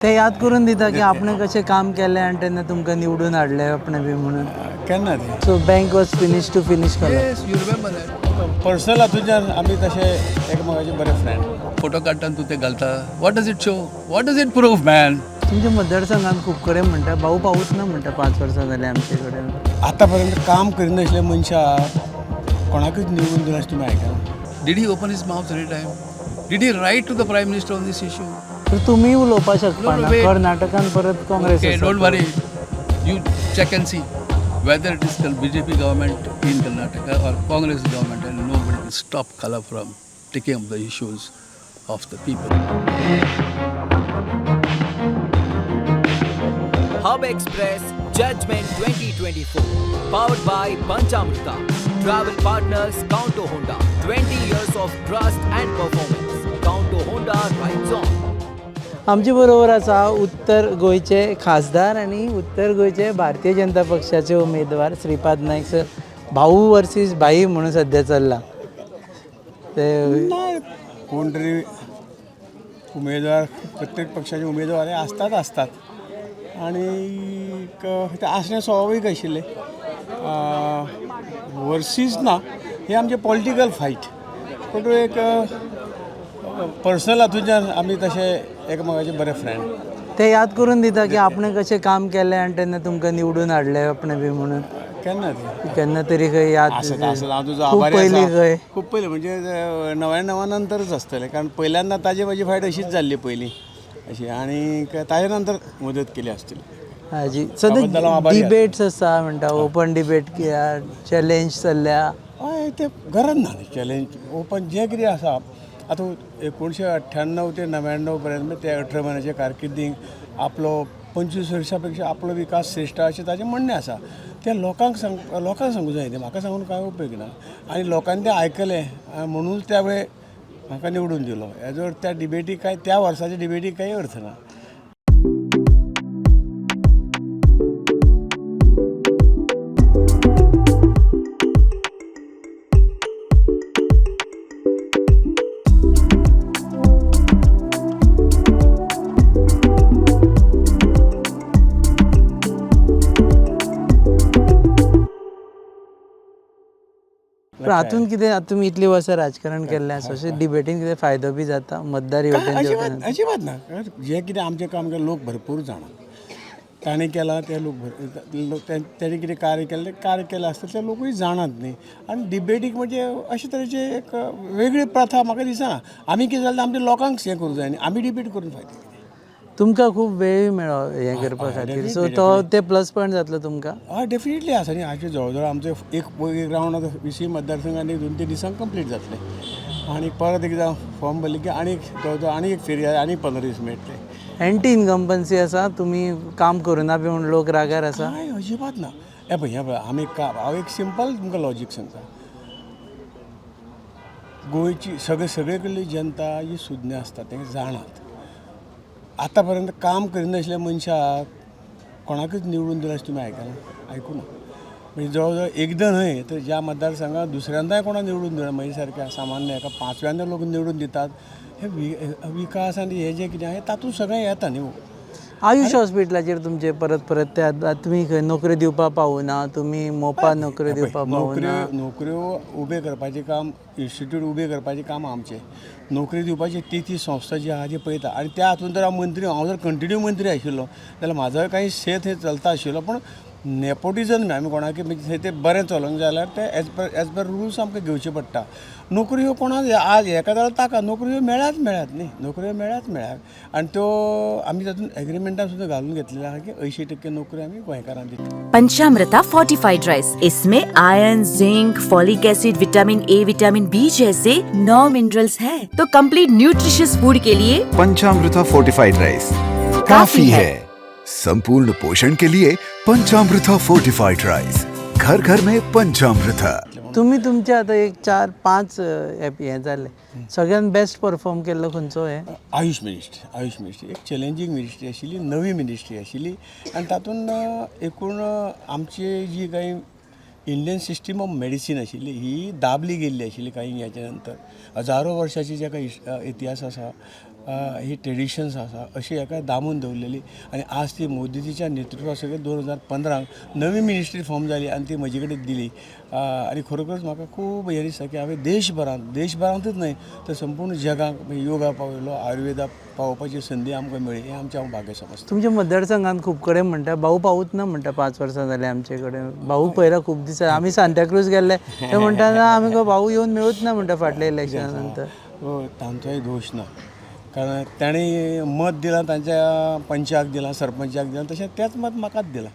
ते याद करून दिता की आपणे कशें काम केलें आनी तेन्ना तुमकां निवडून हाडलें आपणे बी म्हणून. केन्ना ते? So bank was finish to finish colour. Yes, you remember that. Personal हातूंतल्यान आमी तशे एकामेकाचे बरे फ्रेंड. फोटो काडटा आनी तूं ते घालता. What does it show? What does it prove, man? तुमच्या मतदारसंघात खूब कडेन म्हणटा भाऊ पावूच ना म्हणटा, 5 वर्सां जालीं आमचे कडेन. आतां पर्यंत काम करिनाशिल्ल्या मनशाक कोणाकूच निवडून दिला अशें तुमी आयकलां? Did he open his mouth any time? Did he write to the Prime Minister on this issue? तर तुमी उलोवपाक शकपाना. No, no, wait. कर्नाटकान परत काँग्रेस Okay, आसा. don't worry. You check and see whether it is the BJP government in Karnataka or Congress government, and nobody can stop Kala from taking up the issues of the people. Hub Express Judgment 2024. Powered by Panchamrita. Travel partners Counto Honda. 20 years of trust and performance. Counto Honda rides on. आमचे बरोबर आसा उत्तर गोंयचे खासदार आनी उत्तर गोंयचे भारतीय जनता पक्षाचे उमेदवार श्रीपाद नायक सर. भाऊ वर्सीस भाई म्हणून सध्या चल्ला ते. ना, कोण तरी उमेदवार, प्रत्येक पक्षाचे उमेदवार हे आसतात आसतात आनी ते आसणें स्वाभावीक आशिल्लें. वर्सीस ना, हे आमचे पॉलिटिकल फायट, पूण एक पर्सनल हातूंतल्यान आमी तशे एकामेकाचे बरे फ्रेंड. ते याद करून दिता की आपणे कशें काम केलें आनी तेन्ना तुमकां निवडून हाडलें आपणे बी म्हणून. केन्ना ते? केन्ना तरी खंय याद. आसत आसत, हांव तुजो खूब आभारी पयलीं आसा. खंय. खूब पयलीं म्हणजे 99 नंतरच आसतलें, कारण पहिल्यांदा ताजी म्हजी फायट अशीच जाल्ली पयलीं अशी, आनी ताजे नंतर मदत केली आसतली. हाजी त्याबद्दल हांव सद्या आभारी आसा. डिबेट्स आसा म्हणटा, ओपन डिबेट चॅलेंज चल्ल्या. हय, तें गरज ना न्ही चॅलेंज ओपन जें कितें आसा. आतां 1998 ते 99 पर्यंत म्हणजे ते 18 म्हयन्याचे कारकिर्दींत आपलो 25 वर्सां पेक्षा आपलो विकास श्रेश्ठ अशें ताजें म्हणणें आसा. तें लोकांक सांग, लोकांक सांगूं जाय तें, म्हाका सांगून कांय उपयोग ना. आनी लोकांनी तें आयकलें म्हणून त्या वेळ म्हाका निवडून दिलो. हेजो अर्थ त्या डिबेटीक कांय, त्या वर्साच्या डिबेटीक कांय अर्थ ना. पण हातून कितें, आतां तुमी इतलीं वर्सां राजकारण केल्लें आसा, अशें डिबेटीन कितें फायदो बी जाता मतदार हेवटेन अजिबात तेवटेन? अजिबात ना. जें कितें आमचें काम केलें लोक भरपूर जाणा, ताणें केलां तें लोक ताणें कितें कार्य केलें तें कार्य केलें आसता तें लोकूय जाणात न्ही. आनी डिबेटीक म्हणजे अशे तरेची एक वेगळी प्रथा म्हाका दिसना. आमी कितें जालें, आमच्या लोकांक हें करूंक जाय न्ही, आमी डिबेट करून फायदो कितें? तुमकां खूब वेळूय मेळ्ळो हें करपा खातीर, सो तो ते प्लस पॉयंट जातलो तुमकां. हय, डेफिनेटली आसा न्ही. हाचे जवळ जवळ आमचें एक रावंड आतां 20 मतदारसंघ आनी 2-3 दिसांक कंप्लीट जातलें, आनी परत एकदां फॉर्म भरले की आनी जवळ जवळ आनी एक फेरी आनी 15 दीस मेळटले. एंटी इनकम्बन्सी आसा, तुमी काम करुना बी म्हूण लोक रागार आसा? कांय अजिबात ना. हें पळय, हें पळय, आमी हांव एक सिंपल तुमकां लॉजीक सांगता. गोंयची सगळे कडली जनता ही सुज्ञ आसता, तें जाणात. आतां पर्यंत काम करिनाशिल्ल्या मनशाक कोणाकूच निवडून दिला अशें तुमी आयकलां? आयकूं ना. म्हणजे जवळ जवळ एकदां न्हय तर ज्या मतदारसंघात दुसऱ्यांदाय कोणाक निवडून दिना, म्हजे सारक्या सामान्य एका 5व्यांदा लोक निवडून दितात. हे विकास आनी हे जें कितें आसा तातूंत सगळें येता न्ही. आयुश हॉस्पिटलाचेर तुमचे परत परत ते तुमी खंय नोकरी दिवपाक पावना, तुमी मोपा नोकरी दिवपाक पावना. नोकऱ्यो उबे करपाचें काम, इन्स्टिट्यूट उबे करपाचें काम आमचें, नोकरी दिवपाची ती ती संस्था जी आहा ती पळयता. आनी त्या हातूंत जर हांव मंत्री, हांव जर कंटिन्यू मंत्री आशिल्लो जाल्यार म्हाजोय कांय शेत थंय चलता आशिल्लो. पूण नेपोटिजम आमी कोणाक म्हणजे ते बरें चलोवंक जाय जाल्यार ते एज पर रुल्स आमकां घेवचे पडटा. नोकऱ्यो कोणाक आज हेका जाल्यार ताका नोकऱ्यो मेळ्यात मेळ्यात न्ही, नोकऱ्यो मेळ्यात मेळ्यात. आनी त्यो आमी तातूंत एग्रीमेंटान सुद्दां घालून घेतलेलें आहा की 80% नोकऱ्यो आमी गोंयकारांक दितले. पंचामृता फोर्टिफाइड राइस, इसमें iron, zinc, folic acid, vitamin A, vitamin B जैसे 9 मिनरल्स हैं, तो कंप्लीट न्यूट्रिशियस फूड के लिए पंचामृता फोर्टिफाइड राइस काफी है. संपूर्ण पोषण के लिए पंचामृता फोर्टिफाइड राइस, घर घर में पंचामृता. तुमी तुमचे आतां एक 4-5 हें जालें, सगळ्यान बेस्ट परफॉर्म केल्लो खंयचो हें? आयुश मिनिस्ट्री. आयुश मिनिस्ट्री एक चॅलेंजींग मिनिस्ट्री आशिल्ली, नवी मिनिस्ट्री आशिल्ली, आनी तातूंत एकूण आमची जी कांय इंडियन सिस्टीम ऑफ मेडिसीन आशिल्ली ही दाबली गेल्ली आशिल्ली. कांय ह्याच्या नंतर हजारो वर्साची जे काही इतिहास आसा, ही ट्रेडिशन्स आसा अशी हेका दामून दवरलेली आनी आज ती मोदीजीच्या नेतृत्वा सगळें 2015 नवी मिनिस्ट्री फॉर्म जाली आनी ती म्हजे कडेन दिली. आनी खरोखरच म्हाका खूब हें दिसता की हांवें देशभरांत, देशभरांतूच न्हय तर संपूर्ण जगाक योगा पावयलो, आयुर्वेदा पावोवपाची संदी आमकां मेळ्ळी, हें आमचें हांव भाग्य समजता. तुमच्या मतदारसंघात खूब कडेन म्हणटा भाऊ पावूच ना म्हणटा, 5 वर्सां जाली आमचे कडेन भाऊ पळयला खूब दीस. आमी सांताक्रूज गेल्ले ते म्हणटा ना आमी भाऊ येवन मेळूच ना म्हणटा फाटल्या इलेक्शना नंतर. तांचोय दोश ना, कारण ताणें मत दिलां तांच्या पंचाक दिलां, सरपंचाक दिलां, तशें तेंच मत म्हाकाच दिलां.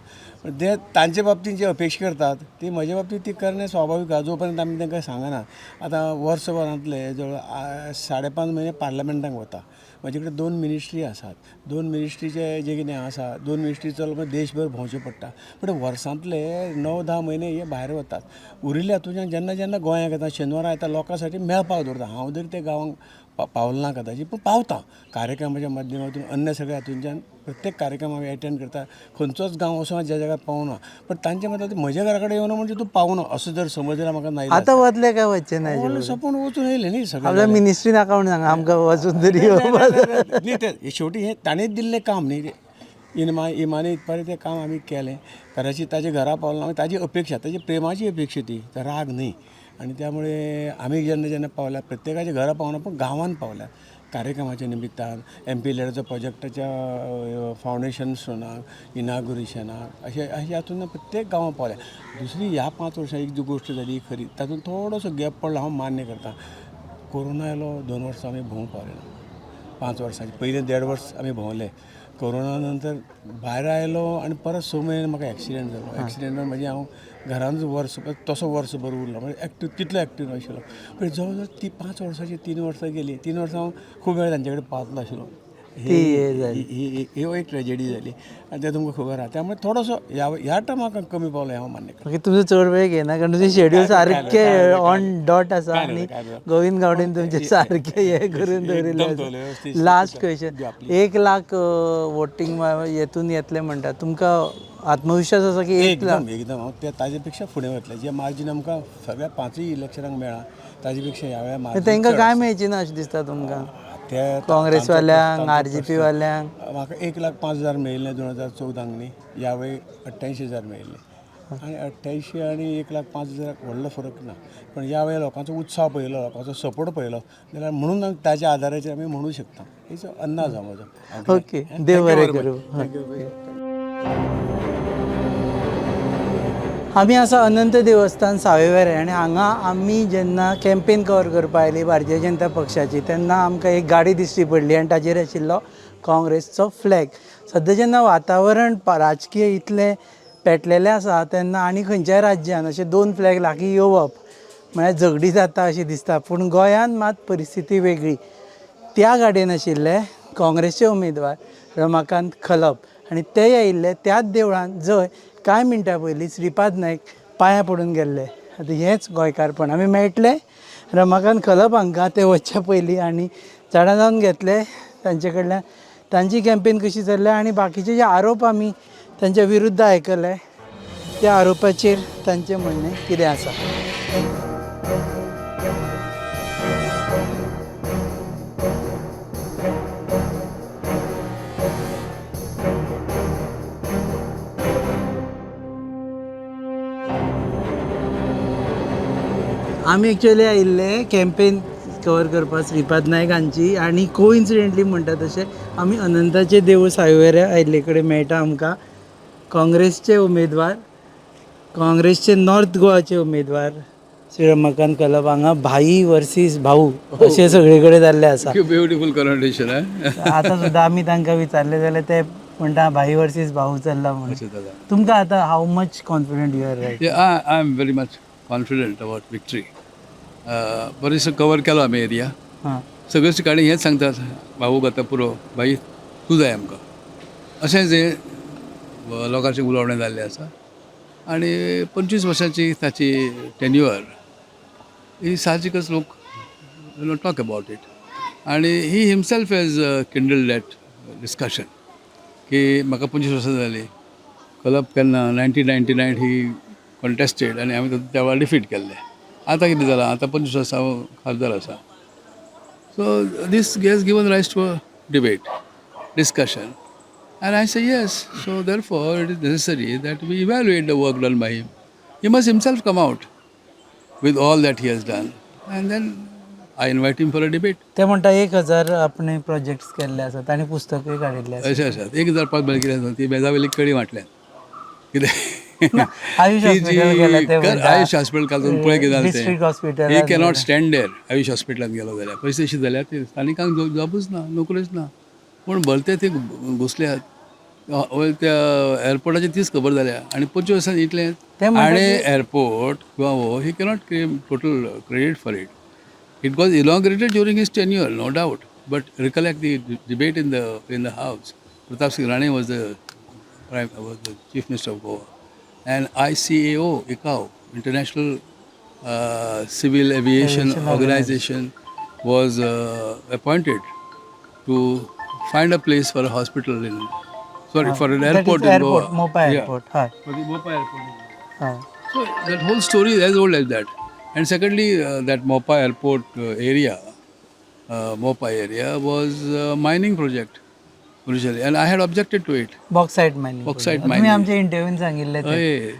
ते तांचे बाबतींत जी अपेक्षा करतात ती म्हजे बाबतींत ती करणे स्वाभावीक आसा, जो पर्यंत आमी तांकां सांगना. आतां वर्सभरांतले जवळ 5.5 म्हयने पार्लमेंटाक वता, म्हजे कडेन 2 मिनिस्ट्री आसात, 2 मिनिस्ट्रीचे जे कितें आसा, 2 मिनिस्ट्री चलोवपाक देशभर भोंवचें पडटा. पूण वर्सांतले 9-10 म्हयने हे भायर वतात, उरिल्ले हातूंतल्यान जेन्ना जेन्ना गोंयांक येता, शेनवारा येता, लोकां साठी मेळपाक दवरता. हांव जरी त्या गांवांक पावलो ना कदाचित, पूण पावता कार्यक्रमाच्या माध्यमातून, अन्य सगळ्या हातूंतल्यान प्रत्येक कार्यक्रम हांव एटेंड करता. खंयचोच गांव असो ज्या जाग्यार पावना, पण तांचे मतान म्हज्या घरा कडेन येवना म्हणजे तूं पावना असो जर समज जाल्यार म्हाका नाही. आतां वतले काय वचचे ना? सपोन वचून येयले न्ही सगळें. आपल्या मिनिस्ट्रीन अकावंट सांगा आमकां वचून तरी. न्ही तें शेवटी हें ताणेंच दिल्लें काम न्ही, इमानी इतपारी तें काम आमी केलें. कदाचित ताजे घरा पावलो ना, ताजी अपेक्षा, ताजी प्रेमाची अपेक्षा ती, तो राग न्ही. आनी त्यामुळे आमी जेन्ना जेन्ना पावल्या प्रत्येकाच्या घरा पावना, पूण गांवांत पावल्या कार्यक्रमाच्या निमित्तान, एम पी लॅडाच्या प्रोजेक्टाच्या फावंडेशन स्टोनाक, इनागुरेशनाक, अशें अशें हातून प्रत्येक गांवांत पावल्या. दुसरी ह्या 5 वर्सां एक जी गोश्ट जाली खरी, तातूंत थोडोसो गॅप पडलो हांव मान्य करता. कोरोना आयलो, 2 वर्सां आमी भोंवूंक पावले ना. 5 वर्सांचे पयलीं 1.5 वर्स आमी भोंवले. कोरोना नंतर भायर आयलो आनी परत 6 म्हयने म्हाका एक्सिडेंट जालो. एक्सिडेंटान म्हणजे हांव घरानच वर्स तसो वर्सभर उरलो, म्हणजे एक्टीव तितलो एक्टीव नाशिल्लो. पण जवळ जवळ ती 5 वर्सांची 3 वर्सां गेली. 3 वर्सां हांव खूब वेळ तांचे कडेन पावतलो आशिल्लो. ही एक ट्रेजेडी जाली आनी तें तुमकां खबर आसा. त्यामुळे थोडोसो ह्या टर्माक कमी पावलो हें हांव मान्य करता. मागीर तुमचो चड वेळ घेना, कारण तुमचें शेड्यूल सारकें ऑन डॉट आसा आनी गोविंद गावडेन तुमचें सारकें हें करून दवरिल्लें आसा. लास्ट क्वेश्चन, 1 लाख वोटींग हेतून येतलें म्हणटा, तुमकां आत्मविश्वास आसा की 1 लाख? एकदम एकदम. हांव ते ताजे पेक्षा फुडें वतलें. जें मार्जीन आमकां सगळ्या 5 इलेक्शनाक मेळ्ळां ताजे पेक्षा ह्या वेळार मार्जीन तांकां काय मेळची ना अशें दिसता तुमकां? ते काँग्रेसवाल्यांक, आरजीपी वाल्यांक? म्हाका 1,05,000 मेळिल्लें 2014 न्ही, ह्या वेळी 88,000 मेळिल्ले. आनी 88 आनी 1,05,000 व्हडलो फरक ना, पण ह्या वेळी लोकांचो उत्साह पळयलो, लोकांचो सपोर्ट पळयलो जाल्यार म्हणून ताच्या आदाराचेर आमी म्हणू शकता. हेचो अंदाज हा म्हजो. ओके, देव बरें करूं. आमी आसा अनंत देवस्थान सावयवेरें आनी हांगा आमी जेन्ना कॅम्पेन कवर करपाक आयली भारतीय जनता पक्षाची, तेन्ना आमकां एक गाडी दिश्टी पडली आनी ताजेर आशिल्लो काँग्रेसचो फ्लॅग. सद्या जेन्ना वातावरण राजकीय इतलें पेटलेलें आसा तेन्ना आनी खंयच्याय राज्यान अशे 2 फ्लॅग लागीं येवप म्हळ्यार झगडी जाता अशी दिसता, पूण गोंयांत मात परिस्थिती वेगळी. त्या गाडयेन आशिल्ले काँग्रेसचे उमेदवार रमाकांत खलप आनी ते आयिल्ले त्याच देवळांत जंय कांय मिनटां पयलीं श्रीपाद नायक पांयां पडून गेल्ले. आतां हेंच गोंयकारपण. आमी मेळटले रमाकांत खलप हांकां ते वचच्या पयलीं आनी जाणा जावन घेतले तांचे कडल्यान तांची कॅम्पेन कशी चल्ल्या आनी बाकीचे जे आरोप आमी तांच्या विरुद्ध आयकले त्या आरोपाचेर तांचें म्हणणें कितें आसा. आमी एक्चुअली आयिल्ले कॅम्पेन कवर करपाक श्रीपाद नायक हांची आनी कोइन्सिडेंटली म्हणटा तशें आमी अनंताचें देवूळ सावयवेऱ्या आयिल्ले कडेन मेळटा आमकां काँग्रेसचे उमेदवार, काँग्रेसचे नॉर्थ गोवाचे उमेदवार श्री रमाकांत खलप. हांगा भाई वर्सीस भाऊ अशें सगळे कडेन जाल्लें आसा. ब्युटिफूल कॉनवर्सेशन. आतां सुद्दां आमी तांकां विचारलें जाल्यार ते म्हणटा भाई वर्सीस भाऊ चल्ला म्हणून. तुमकां आतां how much confident you are right? I am very much confident about victory. बरेचसो कवर केलो आमी एरिया. हां, सगळेच ठिकाणी हेच सांगतात, भाऊ आतां पुरो, भाई तूं जाय आमकां, अशें जे लोकांचें उलोवणें जाल्लें आसा. आनी 25 वर्सांची ताची टेन्युअर ही साहजिकच लोक टॉक अबावट it. आनी he himself has kindled that discussion की म्हाका 25 वर्सां जालीं, खलप केन्ना 1999 ही कॉन्टेस्टेड आनी हांवें त्या वेळार डिफीट केल्लें. आतां कितें जालां, आतां 25 वर्सां हांव खासदार आसा. So this has given rise to a debate, discussion. And I say yes. So therefore, it is necessary that we evaluate the work done by him. He must himself come out with all that he has done. And then I invite him for a debate. ते म्हणटा 1000 आपणे projects केल्ले आसात आनी पुस्तकूय काडिल्ले आसात. अशें आसात 1005 म्हळ्यार कितें आसा ती बेजावेली कडी वांटल्यात कितें आयुष हॉस्पिटल गेले ते म्हणटा. आयुष हॉस्पिटल काल पळय कितें जालें district hospital he cannot stand there. Ayush हॉस्पिटलांत गेलो जाल्यार पयशे अशी जाल्यार ते स्थानिकांक जॉबूच ना, नोकरीच ना. पूण भलते ते घुसल्यात त्या एअरपोर्टाची तीच खबर जाल्या आनी 25 वर्सां इतलें ते म्हणटा आनी एअरपोर्ट किंवा हो he cannot claim total credit for it. It was inaugurated during his tenure, no doubt. But recollect the debate in the house. Pratap Singh Rane was the Chief Minister of Goa, and ICAO, ICAO, International Civil Aviation Organization, was appointed to find a place for a hospital in, sorry, for an That is airport in airport, Goa. Mopa Yeah. Airport. हय. For the Mopa airport in Goa. हय. So that whole story is as old as that. And secondly, that Mopa airport area, Mopa area was a mining project originally, and I had objected to it. Bauxite mining. Bauxite तुम्ही mining. आमच्या इंटरव्यून सांगिल्लें तें. हय.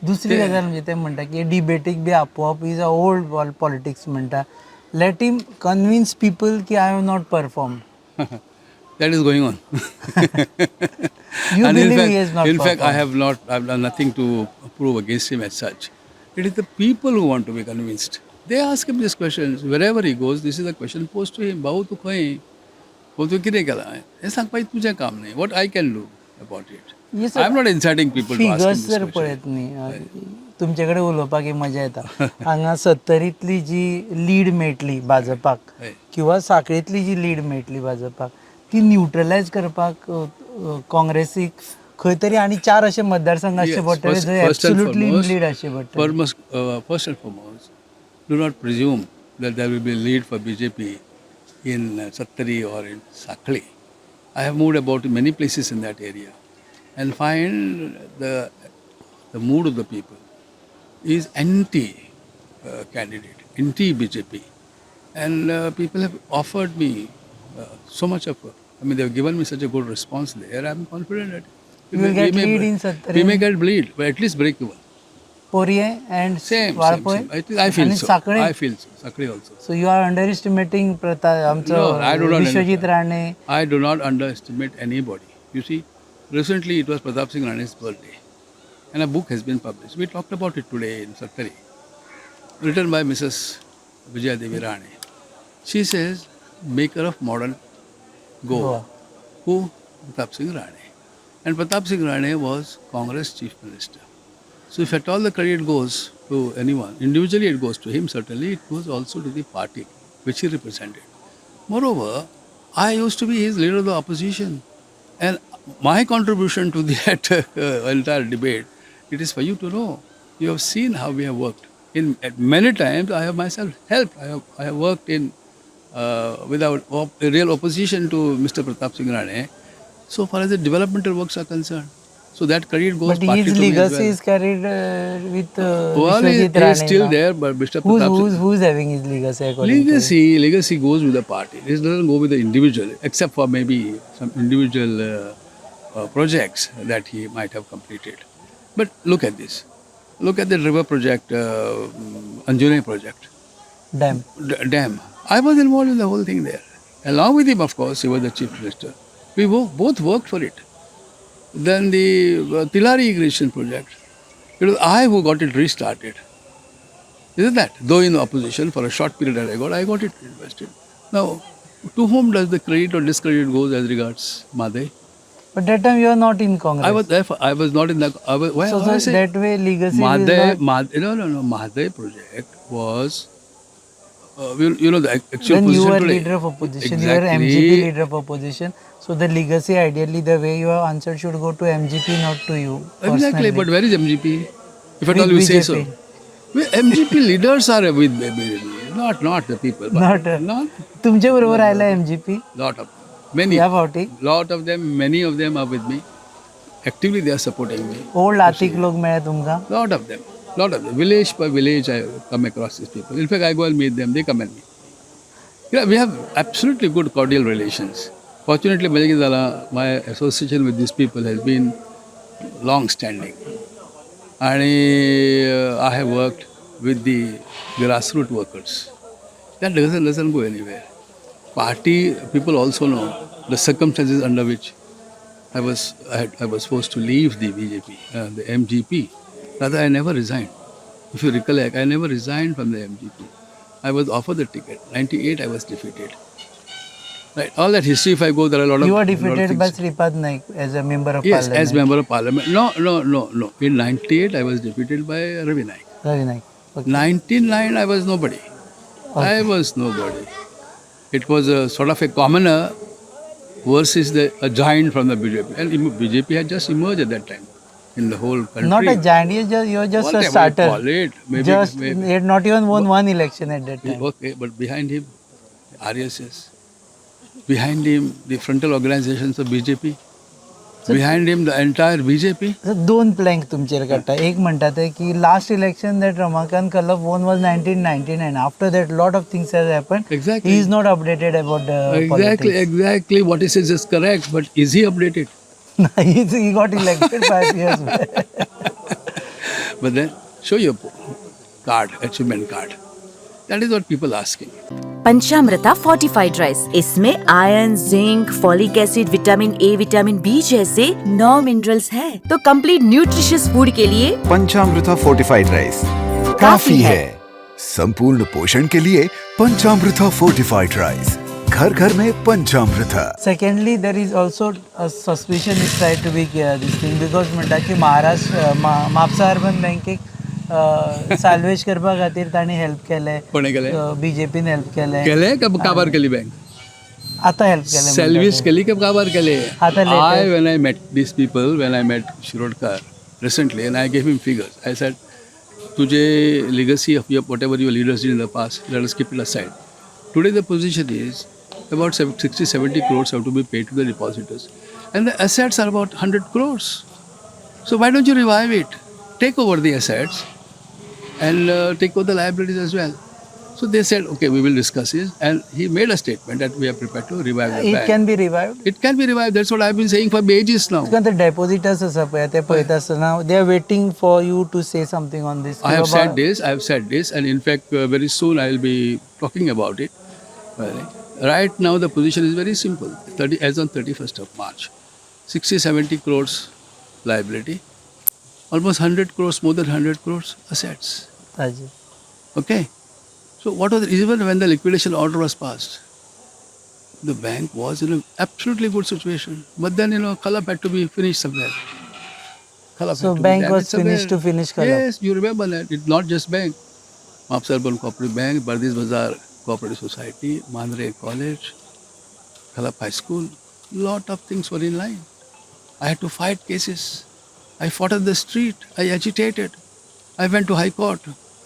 दुसरी गजाल म्हणजे ते म्हणटा की डिबेटीक बी आपोआप is a old politics म्हणटा, let him convince people की I have not perform. That is going on. You And in believe fact, he has not in fact, I performed? have not, I have done nothing to prove against him as such. It is the people who want to be convinced. They ask him these questions. Wherever he goes, this is a question posed to him. भाऊ तूं खंय? भाऊ तुवें कितें केलां? हें सांगपाचें तुजें काम न्ही. What I can do about it? Yes, sir. I am not inciting people to ask him figures this जर question. पळयत न्ही, तुमचे कडेन उलोवपाक एक मजा येता. हांगा सत्तरींतली जी लीड मेळटली भाजपाक हय. किंवा साखळेंतली जी लीड मेळटली भाजपाक ती न्युट्रलायज करपाक काँग्रेसीक खंय तरी आनी 4 अशे मतदारसंघ आसचे Yes, पडटले जंय first and absolutely foremost, lead आसचे पडटले. First and foremost, do not presume that there will be a lead for BJP in Sattari or in Sakli. I have moved about to many places in that area and find the mood of the people is anti-candidate, anti-BJP. And people have offered me so much of, I mean, they have given me such a good response there. I am confident that You will get lead in Sattari. we may get bleed, but at least break even. Poriem and Same, same, Valpoi same. I feel आनी so. Sanquelim. I feel so. Sakli also. So you are underestimating Pratap आमचो No, I do not Vishwajit Rane. I do not underestimate anybody. You see, recently it was Pratap Singh Rane's birthday, and a book has been published. We talked about it today in Sattari, written by Mrs. Vijaya Devi Rane. She says, maker of modern Goa, Goa. who? Pratap Singh Rane. And Pratap Singh Rane was Congress chief minister. So if at all the credit goes to anyone, individually it goes to him, certainly it goes also to the party which he represented. Moreover, I used to be his leader of the opposition, and my contribution to that entire debate, it is for you to know. You have seen how we have worked. In at many times, I have myself helped. I have worked in without real opposition to Mr. Pratap Singh Rane, so far as the developmental works are concerned. So that credit goes But partly his to me as legacy well. is carried with Well, Vishwajit he Rane is still now. there, but Mr. Who's, Pratap who's, Singh. who's having his legacy according to you? Legacy goes with the party. It doesn't go with the individual, except for maybe some individual projects that he might have completed. But look at this. Look at the river project, Anjuna project, Dam. Dam. I was involved in the whole thing there. Along with him, of course, he was the chief minister. We both worked for it. Then the Tilari irrigation project. It was I who got it restarted. Isn't that? Though in opposition for a short period that I got it invested. Now, to whom does the credit or discredit goes as regards Mhadei? But that time you are not in Congress. I was therefore, I was not in the. I was, why, So, why so I say, that way legacy is Mhadei, not... Mhadei, no. Mhadei project was You know the actual When you position were today. leader of opposition, you were Exactly. MGP leader of opposition. So the legacy, ideally, the way you have answered, should go to MGP, not to you. Exactly, personally. but where is MGP? If at With all you say so. BJP. Well, MGP leaders are with BJP, not the people. But Not, not तुमच्या बरोबर राहिला MGP lot of many. ह्या फावटी Lot of them, many of them are with me. Actively they are supporting me. Old आतीक लोक मेळ्ळे तुमकां. Lot of them. Lot of them. Village by village I come across these people. In fact, I go and meet them. They come and meet. Yeah, we have absolutely good cordial relations. Fortunately, म्हणजे कितें जाला, my association with these people has been long standing. आणि I have worked with the grassroots workers. That doesn't go anywhere. Party people also know the circumstances under which I was forced to leave the BJP, the MGP. Rather, I never resigned. If you recollect, I never resigned from the MGP. I was offered the ticket. 98, I was defeated. Right, all that history, if I go, there are a lot of You were lot of defeated by things. Shripad Naik as a member of Yes, parliament. as member of parliament. No, no, no, no. In 98, I was defeated by Ravi Naik. Ravi Naik. Okay. 99, I was nobody. I was nobody. It was a sort of a commoner versus a giant from the BJP. And BJP had just emerged at that time in the whole country. Not a giant, you're just Whatever a you starter. call it, maybe, just maybe. He had not even won one election at that time. Okay, but behind him, RSS. Behind him, the frontal organizations of BJP. Behind him, the entire BJP. So, दोन plank तुमचेर काडटा. एक म्हणटा ते की last election that Ramakant Khalap won was 1999. After that lot of things has happen. Exactly. He is not updated about the Exactly, exactly. What he says is correct, but is he updated? He got elected 5 years. But then show your card, achievement card. That is what people are asking. Panchamrita fortified rice, इसमें iron, zinc, folic acid, vitamin A, vitamin B जैसे नौ minerals है, तो complete nutritious food K लिए पंचामृता fortified rice काफी है। संपूर्ण पोषण K लिए पंचामृता fortified rice, घर घर में पंचामृता। Secondly, there is also a suspicion is try to be this thing because म्हणटा की महाराष्ट्र म्हापसा अर्बन बँकेक साल्वेज करपा खातीर तांणी हेल्प केलें. कोणें केलें? बीजेपीन हेल्प केलें. केलें का काबार केली बँक? आतां हेल्प केलें म्हणटा सॅल्वेज ते. केली की काबार केले? आता latest. I when I met these people, when I met Shirodkar recently, and I gave him figures. I said, तुझे legacy of your whatever your leaders did in the past, let us keep it aside. Today the position is about 60-70 crores have to be paid to the depositors, and the assets are about 100 crores. So why don't you revive it? Take over the assets and take over the liabilities as well. So they said, okay, we will discuss this. And he made a statement that we are prepared to revive the It bank. Can be revived. It can be revived. That's what I've been saying for ages now. तुका ते डेपोजिटर्स आसा पळय, ते पळयता आसतना they are waiting for you to say something on this. I have said this, I have said this, and in fact, very soon I will be talking about it. Right. Right now, the position is very simple. 30, as on 31st of March, 60 70 crores liability, almost 100 crores, more than 100 crores assets. ताजे. Okay. So, what was even when the liquidation order was passed, the bank was in an absolutely good situation. But then, Khalap had to be finished somewhere. Khalap So had to be bank damaged was finished somewhere. To finish Khalap. Yes, you remember that. It's not just bank. Mapusa Urban Cooperative Bank, Bardez Bazaar Cooperative Society, Mandre College, Khalap High School. Lot of things were in line. I had to fight cases. I fought on the street. I agitated. I went to High Court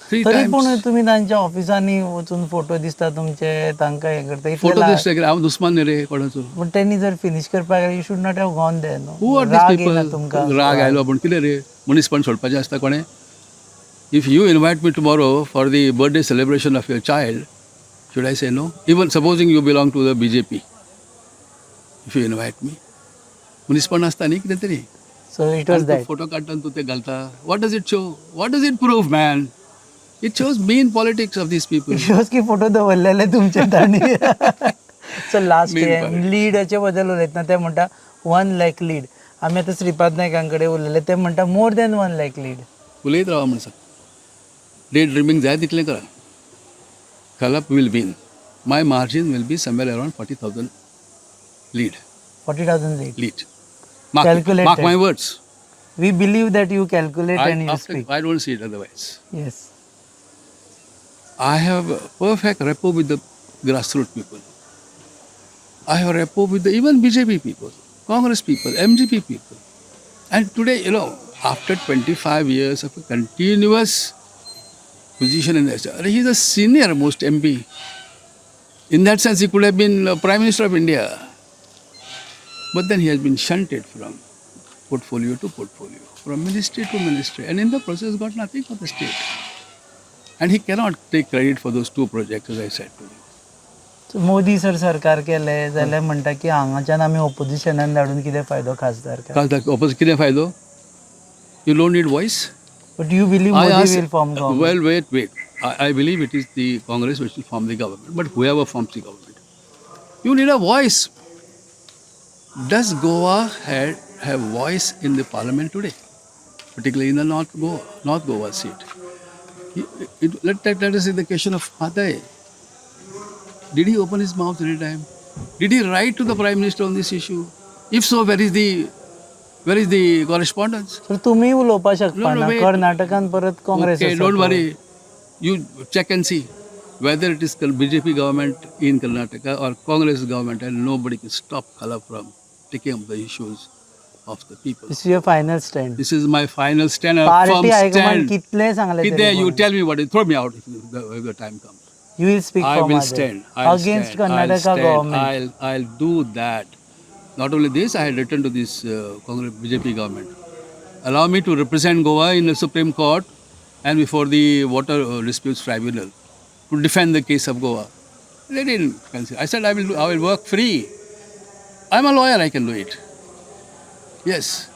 three तरी times. पूण तुमी तांच्या ऑफिसांनी वचून photo दिसता तुमचे, तांकां हें करता इतले फोटो दिसता की हांव दुस्मान न्ही रे कोणाचो. पूण तेणी जर फिनीश करपाक, you should not have gone there, no? Who are these राग येयना people? तुमकां? राग आयलो पूण कितें रे, मनीसपण सोडपाचें आसता कोणें? If you invite me tomorrow for the birthday celebration of your child, should I say no? Even supposing you belong to the BJP, if you invite me, मनीसपण आसता न्ही कितें तरी. So it was that photo काडटा आनी तूं ते घालता, what does it show? What does it prove, man? It shows mean politics of these people. Shows की फोटो दवरलेले तुमचे तांणी. So last Mean politics. लिडाचे बद्दल उलयतना ते म्हणटा 1 लॅक लीड. आमी आतां श्रीपाद नायकां कडेन उलयले, ते म्हणटा more than 1 lakh lead. उलयत रावा म्हण सांग. डे ड्रिमींग जाय तितलें करा. Khalap will win. My margin will be somewhere around 40,000 lead. 40,000 lead. Lead. Mark, Calculated. Mark my words. We believe that you calculate I, and you after, speak. I don't see it otherwise. Yes. I have perfect rapport with the grassroot people. I have rapport with the even BJP people, Congress people, MGP people. And today, you know, after 25 years of a continuous position in the, he is a senior most MP. In that sense, he could have been Prime Minister of India. But then he has been shunted from portfolio to portfolio, from ministry to ministry, and in the process got nothing for the state. And he cannot take credit for those two projects, as I said to you. Modi sir सरकार केलें जाल्यार म्हणटा की हांगाच्यान आमी ऑपोजिशनान धाडून कितें फायदो खासदार काय? खासदार ऑपोज कितें फायदो? You don't need voice. But you believe I Modi ask- will form government? Well, wait, wait. I believe it is the Congress which will form the government, but whoever forms the government. You need a voice. Does Goa have voice in the parliament today? Particularly in the North Goa seat. Let us see the question of Mhadei. Did he open his mouth any time? Did he write to the Prime Minister on this issue? If so, where is the correspondence? Sir तुमी उलोवपाक No, शकपा no, ना. Wait. कर्नाटकान परत Congress Okay, आसा don't पळय. Worry. You check and see whether it is BJP government in Karnataka or Congress government, and nobody can stop Khalap from taking up the issues of the people. This is your final stand? This is my final stand, a party firm high command stand. कितलें सांगलें कितें, तरी you कोण. Tell me what is, throw me out if the time comes. You will speak I for will Mhadei. Stand. I'll Against stand. I'll Karnataka stand. Government. I'll do that. Not only this, I had written to this Congress BJP government. Allow me to represent Goa in the Supreme Court and before the Water Disputes Tribunal to defend the case of Goa. They didn't consider. I said I will work free. I'm a lawyer. I can do it. Yes.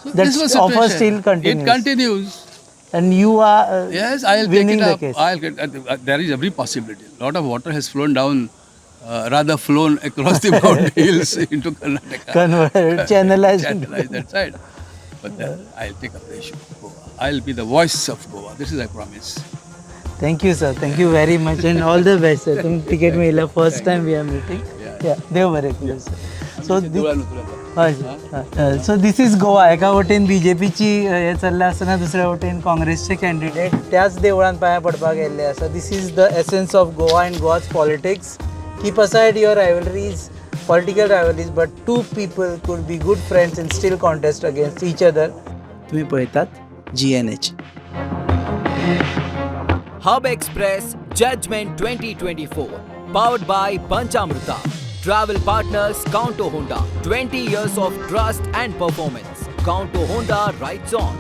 So That this was offer situation. Still continues. It continues. And you are Yes, I'll take winning it the up. Case. I'll get, there is every possibility. A lot of water has flown down, rather flown across the Mount hills into Karnataka. Convert, channelize. Channelize that side. But then I'll take up the issue of Goa. I'll be the voice of Goa. This is I promise. Thank you, sir. Thank you very much and all the best, sir. तुम ticket मेळिल्लें, first time we are meeting. देव बरें करूं sir. So हय sir, so this is Goa. एका वटेन बीजेपीची हें चल्लां आसतना दुसऱ्या वटेन काँग्रेसचे कॅन्डिडेट त्याच देवळान पांयां पडपाक येयल्ले आसा. This is the essence of Goa and Goa's politics. Keep aside your rivalries, political rivalries, but two people could be good friends and still contest against each other. तुम्ही पळयतात GNH. Hub Express Judgment 2024, powered by Panchamruta. Travel partners Counto Honda, 20 years of trust and performance. Counto Honda rides on.